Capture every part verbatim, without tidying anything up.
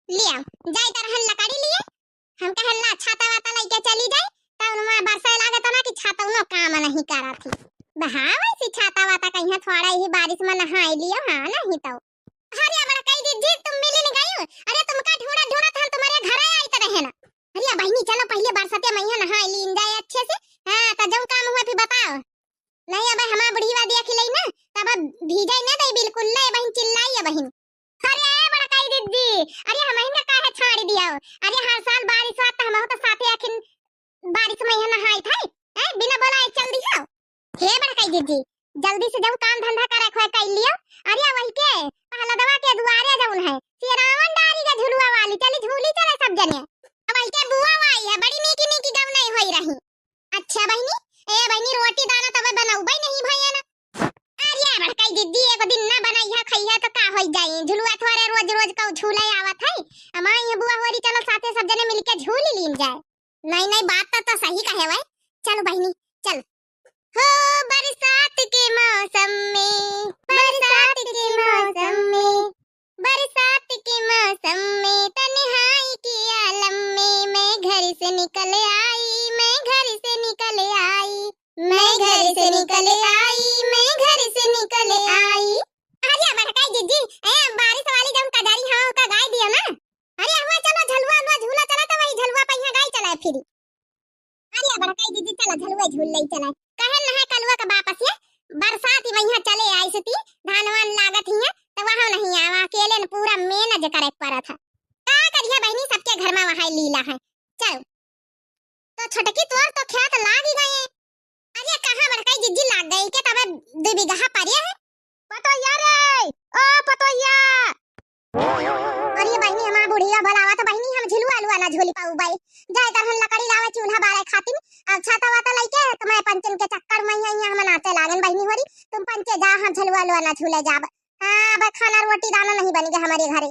लिया, जाई त रहन लकड़ी लिए, हम कहन ला छाता वाता लइके चली जाई, त उनमें बरसे लागत ना कि छाता उनो काम नहीं करत ही। बहावे से छाता वाता कहीं थोड़ा ही बारिश में नहाई लियो, हाँ नहीं तो। अरे बड़कई दीदी, तुम मिली नहीं गई? अरे तुमका ढूंढत ढूंढत हम तुम्हारे घर आई तो रहे ना। अरे बहिनी चलो पहले बरसते मइहाँ नहाई लीन जाए अच्छे से। हाँ, तो जौन काम हुआ फिर बताओ। नहीं, अबे हमार बुढ़िया देख लई ना, तब अब भीजे न दे बिल्कुल, ले बहिन चिल्लाई है बहिन। अरे बड़काई दीदी, अरे हमहिन का काहे छाड़ दिया हो? अरे हर साल बारिश हुआ तो हम तो साथे आखिन बारिश मइहाँ नहाई थे, हैं? बिना बोला चल दिया। हे बड़काई दीदी, जल्दी से जाओ काम धंधा करे खोए कर लियो। अरे वही के पहलदवा के दुआरे जौन है, सिरावन डारी के झुलुआ वाली, चली झूली चले सब जने। अब वही के बुआ आई है, बड़ी नीकी नीकी गवनई होई रही। अच्छा बहिनी, ए बहिनी, रोटी दाना तबे बनौबे नहीं भैया ना। अरे बड़काई दीदी, एक दिन ना बनैया खैया तो का होई जाई? झुलुआ थोरे रोज रोज का झूले आवत है। हमारे ये बुआ होरी, चलो साथे सब जने मिलके झूल लीन जाए। नहीं नहीं, बात तो, तो सही कहे वै। चलो बहिनी, चल। हो बरसात के मौसम में, बरसात के मौसम में, बरसात के मौसम में तन्हाई के आलम में मैं घर से निकल आई, मैं घर से निकल आई, मैं घर से निकल आई, मैं घर से निकल आई। अरे बड़काई जीजी, ए बारिश वाली जौन कजरी हाँ ओका गाय दियो ना। अरे हुआ चलो झलुआ हुआ झूला चला तो वही झलुआ पे यहाँ गाय चलाए फिरी। अरे बड़काई दीदी चला झलुआ झूल लई चला। कहे ना है कलुआ के बापस ये बरसात ही वहाँ चले आई से ती धान वान लागत ही है तो वहाँ नहीं आवा, अकेले न पूरा मेहनत करे के पड़ा था। का करिए बहिनी, सबके घर में वहाँ लीला है। चलो तो छोटकी तोर तो खेत लाग ही गए। अरे कहाँ बड़काई जीजी लाग गई के तबे दो बीघा परे है। पतोहिया रे, ओ पतोहिया। अरे बहिनी, हमार बुढ़िया भलावा तो बहिनी हम झिलुआ लुआ ना झूली पाऊ बाई। जाए तरहन लकड़ी लावे चूल्हा बारे खातिर। अब छाता वाता लइके तुम्हारे पंचन के चक्कर में यहाँ, यहाँ हम नाचे लागन बहिनी होरी। तुम पंचे जा, हम झिलुआ लुआ ना झूले जाब। हाँ, अब खाना रोटी दाना नहीं बनेगा हमारे घरे।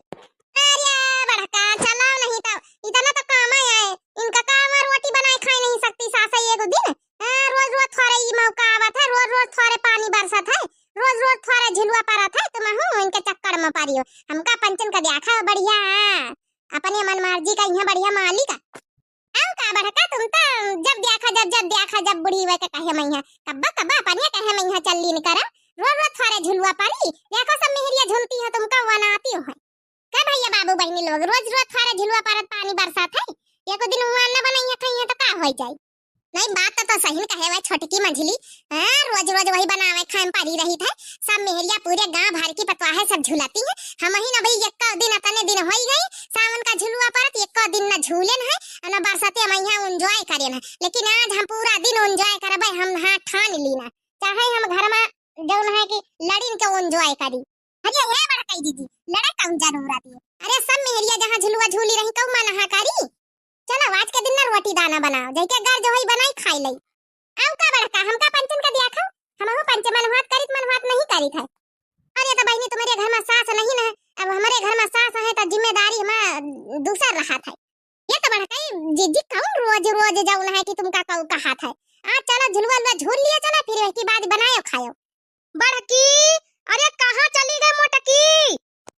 अरे बड़का, चलाओ नहीं तो, इतना तो काम है। इनका काम है, रोटी बनाए खाए नहीं सकती सास है एक दिन। हाँ, रोज रोज थोड़े ही मौका आवत है, रोज रोज थोड़े पानी बरसत है, रोज रोज थोड़े झिलुआ परत है, तुम हूँ इनके चक्कर में पड़ी हो। हमका पंचन का देखा बढ़िया, हाँ, अपने मन मर्जी का यहाँ बढ़िया मालिक है। हम का बड़का, तुम तो जब देखा जब, जब देखा जब बुढ़ी हुए के कहे मैया, कब्बा कब्बा अपने कहे मैया चल लीन कर, रोज रोज थोड़े झुलुआ पारी, देखो सब मेहरिया झूलती हो, तुमका वनाती हो। का भैया बाबू बहिनी लोग, रोज रोज थोड़े झुलुआ पारत पानी बरसात है, एको दिन हुआ न बनैया खइया तो का हो जाई? नहीं, बात तो, तो सही न कहे हुए छोटकी मंझली। हाँ, रोज रोज वही बनावे खाए में पड़ी रही थे। सब मेहरिया पूरे गांव भर की पतवा है, सब झुलाती है। हम ही न भाई, एक दिन अतने दिन होई गई, सावन का झुलुआ परत एको दिन न झूलेन है, न बरसाते हम यहाँ enjoy करेन है। लेकिन आज हम पूरा दिन enjoy करबे, हम हाँ ठान लीना, चाहे हम घर में जौन है कि लड़िन के enjoy करी। अरे हे बड़काई दीदी, लड़े कौन जरूरत है? अरे सब मेहरिया जहाँ झुलुआ झूली रही, कहू मना करी? चलो आज के दिन ना रोटी दाना बनाओ, जैके घर जो है बनाई खाई लई। आऊ का बड़का, हमका पंचन का दिया खाओ, हमहू पंच मनवात करित मनवात नहीं करित है। अरे तो बहिनी तुम्हारे घर में सास नहीं ना, अब हमारे घर में सास है तो जिम्मेदारी हमार दूसर रहा था। ये तो बड़काई जीजी कौन रोज रोज जौन है कि तुमका कऊ कहा था। आज चलो झुलुआ लुआ झूल लिया चला, फिर एक बाद बनायो खायो। बड़की, अरे कहाँ चली गई मोटकी?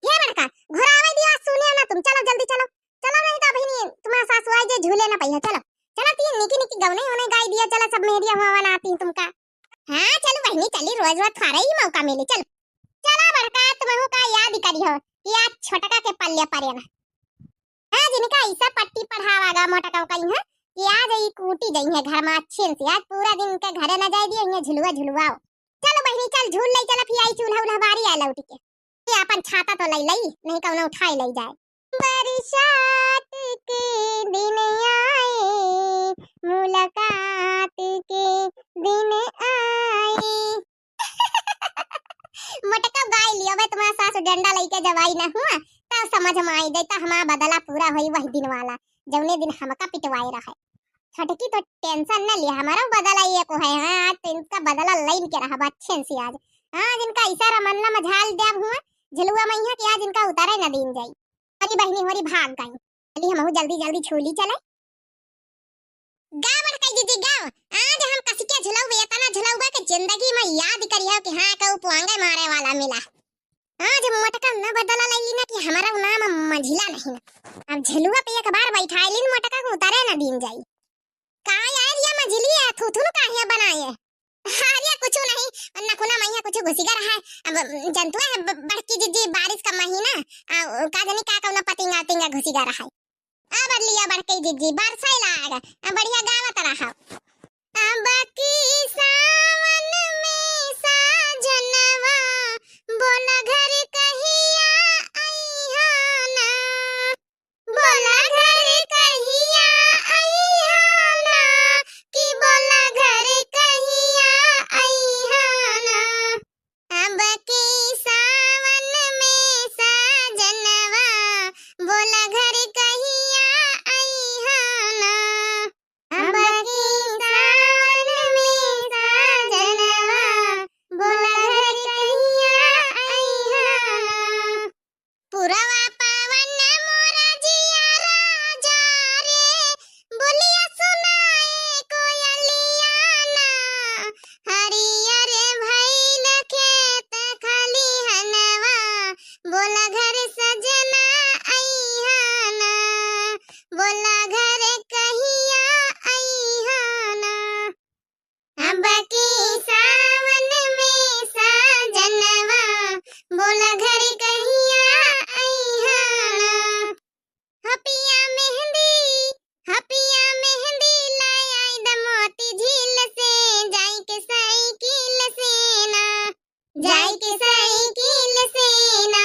हे बड़का, घोरावे दिया सुने ना तुम, चलो जल्दी चलो, चलो नहीं तो अभी नहीं तुम्हारा सासू आई जे झूले ना पहिया, चलो, चलो तीन निकी निकी गवने होने गाय दिया, चलो सब मेहरिया हुआ बनाती तुमका। हाँ चलो बहिनी चली, रोज रोज थारे ही मौका मिले, चलो। चलो बड़का, तुमहू का याद करी हो कि आज छोटका के पल्ले परे ना। आज इनका ऐसा पट्टी पढ़ावागा मोटका का यहाँ कि आज ई कूटी गई है घर में अच्छे से, आज पूरा दिन इनके घरे न जाए दिए, इन्हें झुलुआ झुलुआओ। चलो बहिनी चल झूल ले चला, फिर आई चूल्हा उल्हा बारी आ लौट के। ये अपन छाता तो ले लई, नहीं कौनो उठाए ले जाए। बरसात के दिन आए, मुलाकात के दिन आए। मोटका गाय लियो बे, तुम्हारा सास डंडा लेके जवाई ना हुआ, तब समझ में आई दे, तो हमारा बदला पूरा होई वही दिन वाला, जौने दिन हमका पिटवाए रहे। छोटकी तो tension न लिया, हमारा बदला ये को है। हाँ, आज तो इनका बदला लाइन के रहा अच्छे से आज। हाँ, आज इनका इशारा मनला मझाल देव हुआ, झलुआ मैया के आज इनका उतारे न दीन जाई। अरे बहिनी होरी भाग गई, चली हमहू जल्दी जल्दी झूली चले। गाँव बड़काई दीदी गाँव, आज हम कसिके झुलौबे, इतना झुलौबे के जिंदगी में याद करियो कि हाँ, कहू पुआंगे मारे वाला मिला। आज मोटका न बदला लई ना कि हमारा नाम मझिला नहीं ना। अब झुलुआ पे एक बार बैठाई लीन मोटका को उतारे ना दीन जाई। का यार ये मझिली है, थुथुन काहे बनाए? अरे कुछ नहीं, नखुना मैया कुछ घुसी गा रहा है। अब जनतुआ है ब-, बड़की जिज्जी, बारिश का महीना, आ, का जानी का कौना पतिंगा तिंगा घुसी गा रहा है। अब लिया बड़की जिज्जी, बरसाई लाग, आ, बढ़िया गावत रहा। अब की सावन में साजनवा, बोला घर कहिया अइहा ना। बोला घर कहिया अइहा ना, कि बोला घर कहिया अइहा ना। अब की सावन में साजनवा, बोला घर कहिया अइहा ना। अब की सावन में साजनवा, बोला घर कहिया अइहा ना। पुरवा पवन मोरा जिया राजा रे, बोलिया सुनाए कोयलिया ना। हरियर भइल खेत खलिहनवा, बोला घर सजना अइहा ना। बोला घर कहिया अइहा ना। अब की सावन में साजनवा, बोला घर कहिया अइहा ना। हपिया मेहंदी, हपिया मेहंदी लाई आई द मोती झील से, जाई के साइकिल से ना, जाई के साइकिल से ना।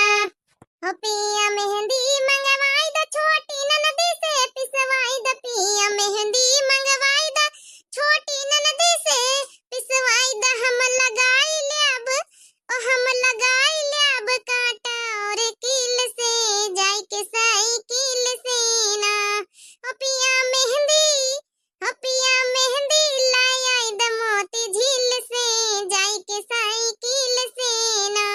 हो पिया मेहंदी मंगवाई द छोटी ननदी से, पिसवाई द पिया मेहंदी मंगवाई द छोटी ननदी से, पिसवाई द हम लगाई लेब, ओ हम लगाई लेब कांटा और कील से, जाई के साइकिल से ना। ओ पिया मेहंदी, ओ पिया मेहंदी लाई आई द मोती झील से, जाई के साइकिल से ना।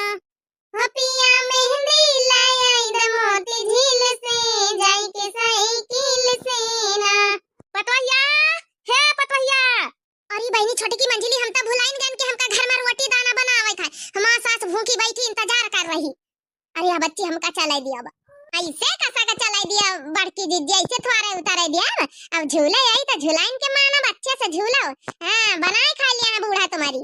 हो पिया मेहंदी लाई आई द मोती झील से, जाई के साइकिल से ना। पतोहिया, हे पतोहिया। अरे बहिनी छोटकी मंझिली, हम त भुलाइन गन कि हमका घर में रोटी दाना बनावत है। हमार सास भूखी बैठी इंतजार कर रही। अरे अब बच्ची हमका चलाई दिया अब। ऐसे कसा का चलाई दिया बड़की जिज्जी, ऐसे थोड़े उतारे दिया अब। अब झूले आई त झुलाइन के मानब, अच्छे से झूलो। हाँ, बनाए खा लिया है बूढ़ा तुम्हारी।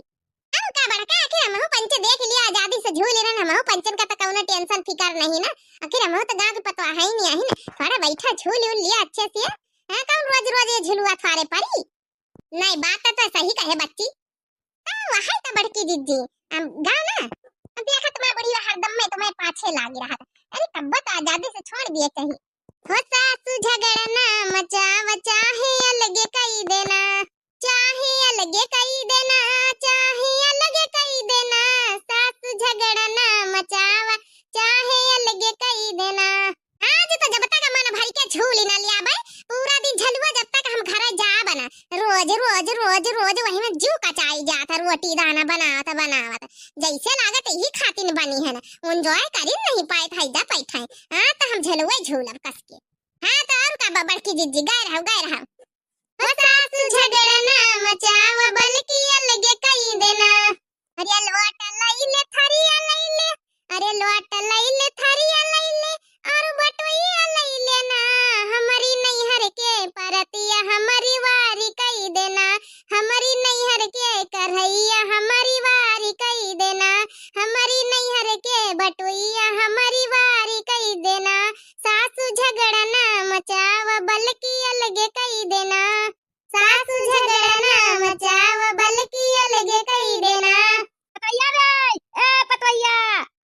हम का बड़का, आखिर हमहू पंच देख लिया, आजादी से झूल रहन, हमहू पंचन का त कौनो tension फिकर नहीं ना। आखिर हमहू त गाँव के पतवा है ही नहीं, है ना? थोड़ा बैठा झूल उल लिया अच्छे से। हाँ, कौन रोज रोज ये झुलुआ थारे परी? नहीं, बात तो, तो सही कहे बच्ची। हाँ, वही तो बड़की जिज्जी। हम गा ना, अब देखा तुम्हारे बुढ़िया हरदम में तुम्हारे पाछे लागी रहा। अरे कब्बो तो आजादी से छोड़ दिए चाहिए। हो सासू झगड़ा ना मचावा, चाहे अलगे कई देना, चाहे अलगे कई देना, चाहे अलगे कई देना, सासू झगड़ा ना मचावा, चाहे अलगे कई देना। आज तो जब तक मन भर के झूली ना लियाबे, पूरा दिन झलुआ जब तक हम घरे जाब ना, रोज, रोज, रोज, रोज वही में जू कचाई जात है, रोटी दाना बनावत, बनावत। जैसे लागत यही खातिन बनी है ना, enjoy करी नहीं पाए था, जा पाए था। हाँ, तो हम झलुआ झूलब कस के। हाँ, तो और का ब-, बड़की जिज्जी, गए रहो, गए रहो। हो सासु झगड़ा ना मचाव, बल्कि अलगे कई देना। अरे लोटा लइले, थरिया लइले, अरे लोटा लइले, थरिया लइले, और बटोइया लइले ना। हमरी नैहर के परतिया हमरी वारी कई देना, हमरी नैहर के कढ़ैया हमरी वारी कई देना, हमरी नैहर के बटोइया हमरी वारी कई देना। सासु झगड़ा ना मचाव, बल्कि अलगे कई देना। सासु झगड़ा ना मचाव, बल्कि अलगे कई देना। पतोहिया रे, ए पतोहिया,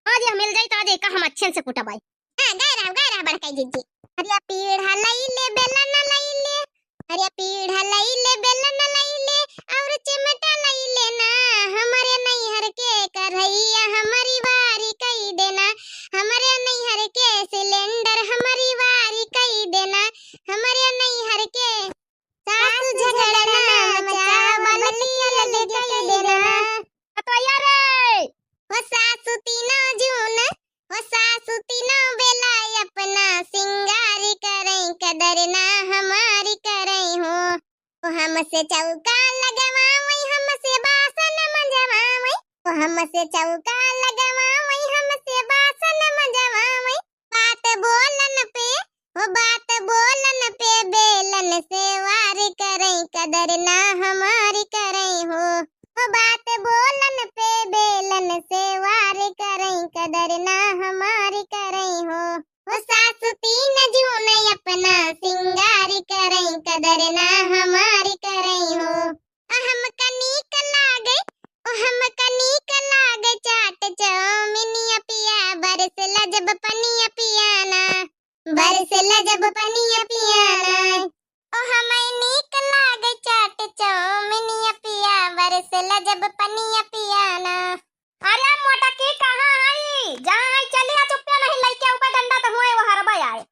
आज यह मिल जाई तो आज एका हम अच्छे से कुटबाई। हाँ, गए रहो, गए रहो बड़काई जिज्जी। अरे पीढ़ा लइले, बेलन लइले, अरे पीढ़ा लइले, बेलन लइले, और चिमटा लइले ना। हमरे नैहर के कढ़ैया हमरी वारी कई देना, हमरे नैहर के सिलेंडर हमरी वारी कई देना, हमरे नैहर के सासु झगड़ा ना मचाव, बल्कि अलगे कई देना। पतोहिया रे। हो सासु तीनों जून, हो सासु तीनों बेला अपना सिंगारी करई, कदर ना हमारी करई हो। ओ हमसे चौका लगवावई, हमसे बासन मंजवावई, ओ हमसे चौका लगवावई, हमसे हो बात बोलन पे बेलन से वार करई, कदर ना हमारी करई हो। हो बात बोलन पे बेलन से वार करई, कदर ना हमारी करई हो। हो सासु तीन जून अपना सिंगार करई, कदर ना हमारी करई हो। ओ हमका नीक लागे, ओ हमका नीक लागे चाट चौमिनिया पिया, बरसेला जब पनिया पिया ना, बरसेला जब पनिया पिया ना। ओ हमई नीक लागे चाट चौमिनिया पिया, बरसेला जब पनिया पिया ना। अरे मोटकी कहाँ हई? जहाँ हई चली आ, चुप्पे नहीं लइके ऊपर डंडा तो हुए वो हरबा आए।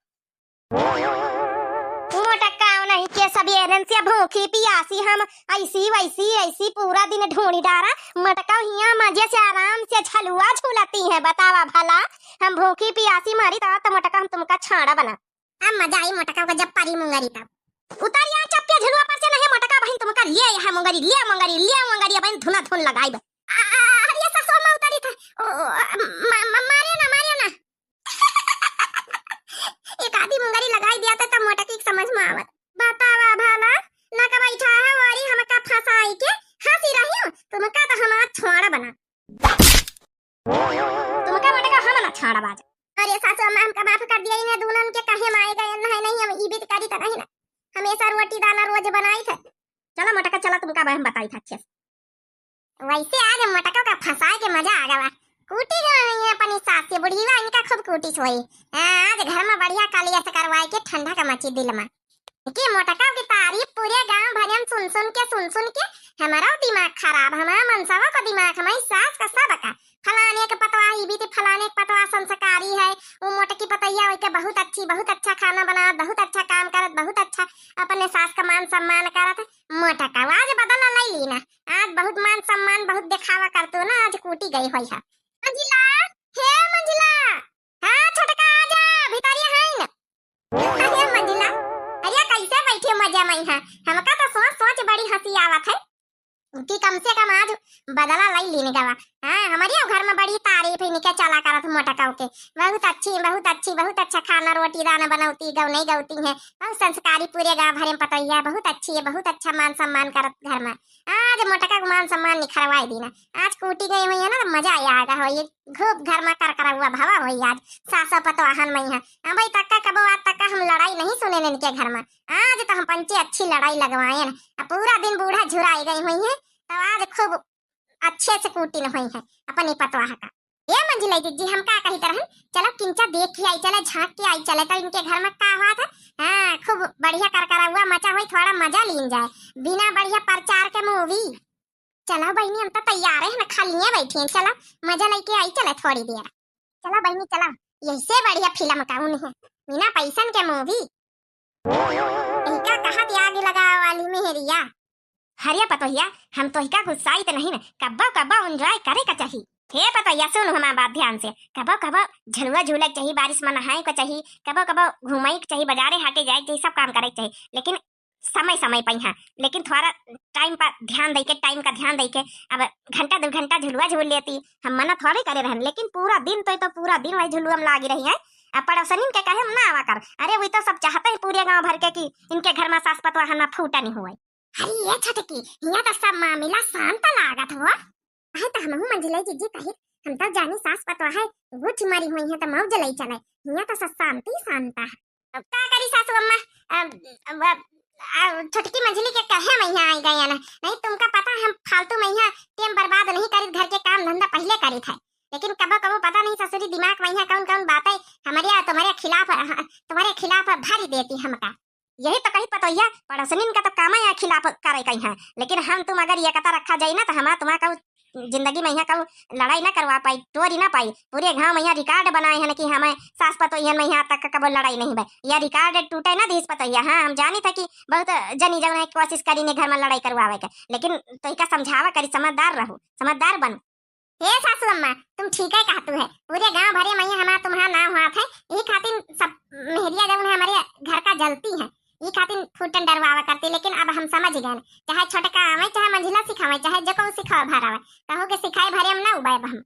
मोटका नहीं के सब एरन से भूखी पियासी हम, ऐसी वैसी ऐसी पूरा दिन ढूंढी डारा। मोटका हियाँ मजे से आराम से झलुआ झूलती है, बतावा भला। हम भूखी पियासी मारी तो, तो मोटका हम तुमका छाड़ा बना। अब मजा आई मोटका का जब पारी मुंगरी तब। उतर यहाँ चप्पे झुलुआ पर से, नहीं मोटका बहिन तुमका ले है मुंगरी, ले मुंगरी, ले मुंगरी, बहिन धुना धुन लगाई बा। आ, आ, अरे ससुर में उतरी था। ओ, ओ, म-, म-, मारियो ना, मारियो ना। एक आधी मुंगरी लगाई दिया था तब मोटकी के समझ में आवत। बतावा भला, ना का बैठा है वारी हमका फंसाई के हंसी रही हूँ, तुमका तो हमार छोड़ा बना। तुमका मोटका हम ना छाड़ा बाज। अरे सासू अम्मा, हमका माफ कर दिया, इन्हें दूनन के कहे माए गए नहीं, नहीं, हम ई बीत करी त नहीं ना, हमेशा रोटी दाना रोज बनाई थे। चला मोटका, चला तुमका हम बताई था अच्छे से। वैसे आज मोटका का फंसाए के मजा आ गवा। कूटी गई है अपनी सास से, बुढ़ीवा इनका खूब कूटी सोई। हाँ, आज घर में बढ़िया कलिया से करवाए के ठंडा का मची दिल में। कि मोटका की तारीफ पूरे गांव भर में सुन सुन के, सुन सुन के हमारा दिमाग खराब, हमारा मनसवा का दिमाग, हमारी सास का, सब का। फलाने के पतवा ई बीती, फलाने के पतवा संस्कारी है, वो मोटकी पतैया वही के बहुत अच्छी, बहुत अच्छा खाना बनावत, बहुत अच्छा काम करत, बहुत अच्छा अपने सास का मान सम्मान करत। मोटका आज बदला ले ली ना, आज बहुत मान सम्मान बहुत दिखावा करतू ना, आज कूटी गई होई है। मंजिला, हे मंजिला, हाँ छोटका आजा, भितरिया है ना। अरे मंजिला, अरे कैसे बैठे मजा में है? हमका तो सोच सोच बड़ी हंसी आवत है कि कम से कम आज बदला ले लीन गवा। हाँ, हमारे घर में बड़ी तारीफ है इनके चला करत मोटका के। बहुत अच्छी, बहुत अच्छी, बहुत अच्छा खाना रोटी दाना बनौती, गौनई गौती है। बहुत संस्कारी पूरे गाँव भरे में पतैया, बहुत अच्छी है, बहुत अच्छा मान सम्मान करत घर में। आज मोटका के मान सम्मान निखरवाई दीना। आज कूटी गई हुई है ना, तो मजा आया आगा हो। ये खूब घर में करकरौआ भवा होई आज, सासो पतवाहन में है। अबे तक का कबो आज तक का हम लड़ाई नहीं सुने इनके घर में। आज तो हम पंचे अच्छी लड़ाई लगवाएन। अब पूरा दिन बूढ़ा झुराई गई हुई है, तो आज खूब अच्छे से कूटिन हुई है अपनी पतवाह का। ए मंझिलाई जिज्जी, हम का कही तरहन, चलो किंचा देख के आई चले, झांक के आई चले, तो इनके घर में का हुआ था। हाँ, खूब बढ़िया करकरौआ मचा हुई, थोड़ा मजा लीन जाए, बिना बढ़िया प्रचार के मूवी। चलो बहिनी, हम तो तैयार है ना, खालिए बैठे हैं। चलो, मजा लेके आई चले थोड़ी देर। चलो बहिनी, चलो, यही से बढ़िया फिल्म कौन है, बिना पैसन के मूवी। इनका कहा आग लगावे वाली मेहरिया। हरिया पतोहिया, हम तोहिका गुस्साइत नहीं न, कब्बो कब्बो enjoy करे का चाही। हे पतोहिया, सुन हमार बात ध्यान से, कब्बो कब्बो झलुआ झूले के चाही, बारिश में नहाए का चाही, कब्बो कब्बो घूमे के चाही, बाजारे हाटे जाए के चाही, सब काम करे के चाही, लेकिन समय समय पे यहाँ, लेकिन थोड़ा time पर ध्यान दे के, time का ध्यान दे के। अब घंटा दो घंटा झुलुआ झूल लेती, हम मना थोड़ी करे रहन, लेकिन पूरा दिन तो, तो पूरा दिन वही झुलुआ में लागी रही है। अब पड़ोसनिन के कहे हम ना आवा कर, अरे वो तो सब चाहते हैं पूरे गांव भर के कि इनके घर में सास पतवाह ना फूटा नहीं हुए। अरे ये छोटकी, यहाँ तो सब मामला शांत लागत हो। अहे तो हमहू मंझिलाई जिज्जी कही, हम तो जानी सास पतवाह है, गुठ मरी हुई है तो मौज लई चले, यहाँ तो सब शांति शांत है। अब का करी सासू अम्मा, अब, अब, अब, अब छोटकी मंझिली के कहे में यहाँ आई गए ना, नहीं तुमका पता हम फालतू में यहाँ time बर्बाद नहीं करी, घर के काम धंधा पहले करी थे, लेकिन कबो कबो पता नहीं ससुरी दिमाग में यहाँ कौन कौन बातें हमारे या तुम्हारे खिलाफ, हाँ, तुम्हारे खिलाफ भरी देती हमका। यही तो कही पतोहिया, पड़ोसनिन का तो काम है खिलाफ करे कहीं है, लेकिन हम तुम अगर ये कता रखा जाए ना तो हमारा तुम्हारा कहू जिंदगी में यहाँ कहू लड़ाई ना करवा पाई, टोरी ना पाई। पूरे गांव में यहाँ record बनाए हैं कि हमें सास पतोहियन में यहाँ तक कबो लड़ाई नहीं बा। यह record टूटे ना दीस पतोहिया। हाँ, हम जानी था कि बहुत जनी जौन है कोशिश करी ने घर में लड़ाई करवावे के, लेकिन तो इका समझावा करी, समझदार रहू, समझदार बन। हे सासू अम्मा, तुम ठीक है कहतू है, पूरे गांव भरे में हमारा तुम्हारा नाम हुआ था, यही खातिर सब मेहरिया जौन है हमारे घर का जलती है, यही खातिर फूटन डरवावा करती, लेकिन अब हम समझ गए, चाहे छोटका आवे, चाहे मंझिला सिखावे, चाहे जो कहू सिखावे भरावे, कहू के सिखाए भरे हम ना उबाए हम।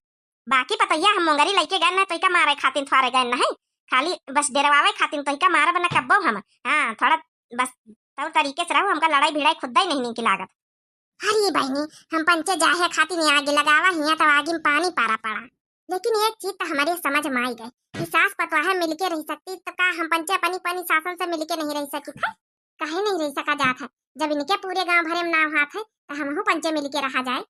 बाकी पतैया हम मुंगरी लइके गए ना, तो इका मारे खातिर थोड़े गए नहीं, खाली बस डेरवावे खातिर तोहिका मारब न कब्बो हम। हाँ, थोड़ा बस तौर तरीके से रहो, हमका लड़ाई भिड़ाई खुद्दा ही नहीं नीक लागत। अरे बहिनी, हम पंचे जाहे खातिर आगी लगावा हिया तब आगी में पानी पारा पड़ा। लेकिन एक चीज तो हमरे समझ में आई गई कि सास पतवाह मिलके रह सकती, तो का हम पंचे अपनी पनी सासन से मिलके नहीं रह सकी थे? काहे नहीं रह सका जात है? जब इनके पूरे गांव भरे में नाव हाथ है, तो हमहू पंचे मिलके रहा जाए।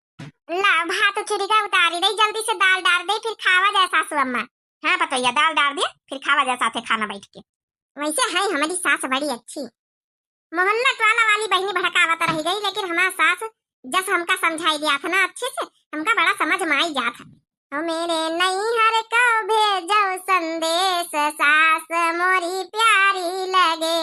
ला, भात छिड़का उतारी दे, जल्दी से दाल डार दे, फिर खावा जाए सासू अम्मा। हाँ पतोहिया, दाल डार दे, फिर खावा जाए साथे खाना बैठ के। वैसे है हमारी सास बड़ी अच्छी। मोहल्ला टोला वाली बहिनी भड़कावत रह गई, लेकिन हमार सास जस हमका समझाई दिया था ना अच्छे से, हमका बड़ा समझ में आई जात है। हो मेरे नैहर को भेजो संदेश, सास मोरी प्यारी लगे।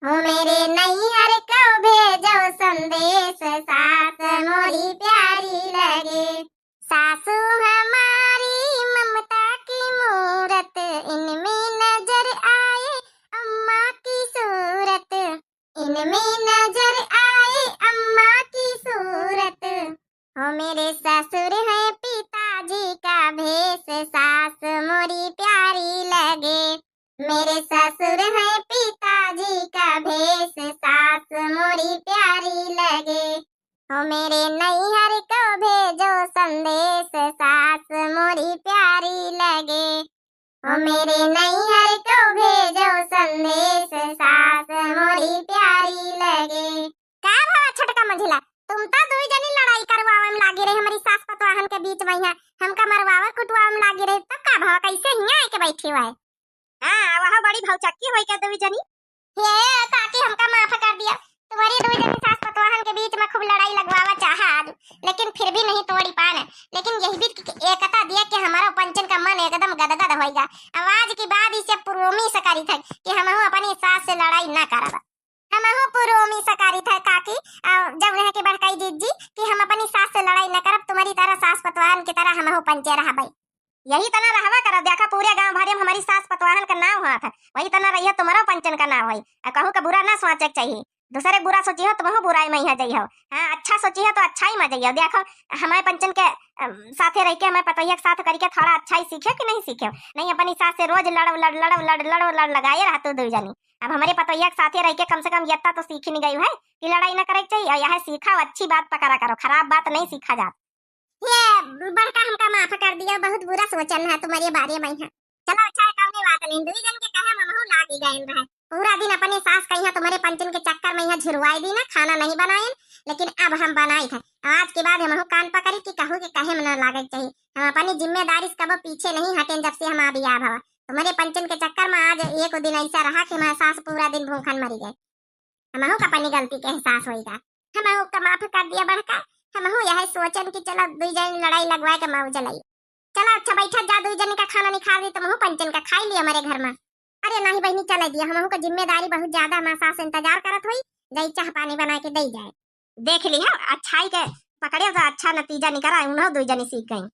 हो मेरे नैहर को भेजो संदेश, सास मोरी प्यारी लगे। सासू हमारी ममता की मूरत, इनमें नजर आए अम्मा की सूरत। इनमें नजर आए अम्मा की सूरत। हो मेरे ससुर हैं पिताजी का भेष, सास मोरी प्यारी लगे। मेरे ससुर हैं पिताजी का भेष, सास मोरी प्यारी लगे। हो मेरे नैहर को भेजो संदेश, सास मोरी प्यारी लगे। हो मेरे नैहर को भेजो संदेश, सास मोरी प्यारी लगे। का भवा छोटका मझिला, तुम तो दुई जनी लड़ाई करवावे में लागी रहे हमारी सास पतवाहन के बीच में, यहाँ हमका मरवावे कुटवावे में लागी रहे, तब का भवा कैसे हियाँ आके बैठी हुआ है? हाँ, वह बड़ी भौचक्की होई के दुई जनी। हे काकी, हमका माफ कर दिया। तुम्हारी दुई जनी सास पतवाहन के बीच में खूब लड़ाई लगवावा चाहा आज, लेकिन फिर भी नहीं तोड़ी पान। लेकिन यही बीच की एकता दिया कि हमारा पंचन का मन एकदम गदगद होइगा। अब आज के बाद इसे पुरोमी से करी थे कि हमहू अपनी सास से लड़ाई ना करब। हमहू पुरोमी से करी थे काकी, आ, जब रह के बड़काई जीत जी कि हम अपनी सास से लड़ाई ना करब, तुम्हारी तरह सास पतवाहन की तरह हमहू पंचे रहबे। यही तना रहवा करब, देखा पूरे गांव भरे में हमारी सास पतवाहन का नाव हाथ है, वही तना रहिया तुम्हारा पंचन का नाव है। आ कहूँ का बुरा ना सोचे के चाहिए, दूसरे बुरा सोची हो तुमहू बुराई में ही जई हो। हाँ, अच्छा सोची हो तो अच्छाई में जई हो। देखो हमारे पंचन के, अम, साथे रह के हमारे पतोहिया के साथ करके थोड़ा अच्छाई सीखे कि नहीं सीखे? नहीं, अपनी सास से रोज लड़ लड़ लड़ लड़ लड़ लड़ लगाए रहते दुई जनी। अब हमारे पतोहिया के साथे रह के कम से कम यत्ता तो सीख नहीं गई है कि लड़ाई ना करे के चाहिए। और यह सीखा, अच्छी बात पकड़ा करो, खराब बात नहीं सीखा जात। ये बड़का हमका माफ कर दिया, बहुत बुरा सोचन है तुम्हारे बारे में है। चलो अच्छा है, कौने बात नहीं, दुई जन के कहे में हमहू लागी गए रहे। पूरा दिन अपने सास का यहाँ तुम्हारे पंचन के चक्कर में यहाँ झिरवाई दी ना, खाना नहीं बनाए, लेकिन अब हम बनाई थे। आज के बाद हमहू कान पकड़ी कि कहू के कहे में ना लागे के चाहिए। हम अपनी जिम्मेदारी से कबो पीछे नहीं हटेन जब से हम आ बियाह भवा। तुम्हारे पंचन के चक्कर में आज एक दिन ऐसा रहा कि हमारे सास पूरा दिन भूखन मरी गए। हमहू का अपनी गलती के एहसास होइगा, हमहू का माफ कर दिया बड़का। हमहू यह सोचन कि चलो दुई जन लड़ाई लगवाए के मौज लई। चलो अच्छा बैठा जा, दुई जन का खाना निखार दी, तुमहू पंचन का खाई लिया हमारे घर में। अरे नहीं बहिनी, चले दिया, हमहू का जिम्मेदारी बहुत ज्यादा, हमारे सास इंतजार करत हुई, जाई चाह पानी बना के दे जाए। देख ली हो, अच्छाई के पकड़े तो अच्छा नतीजा निकला, उन्हों दुई जनी सीख गई।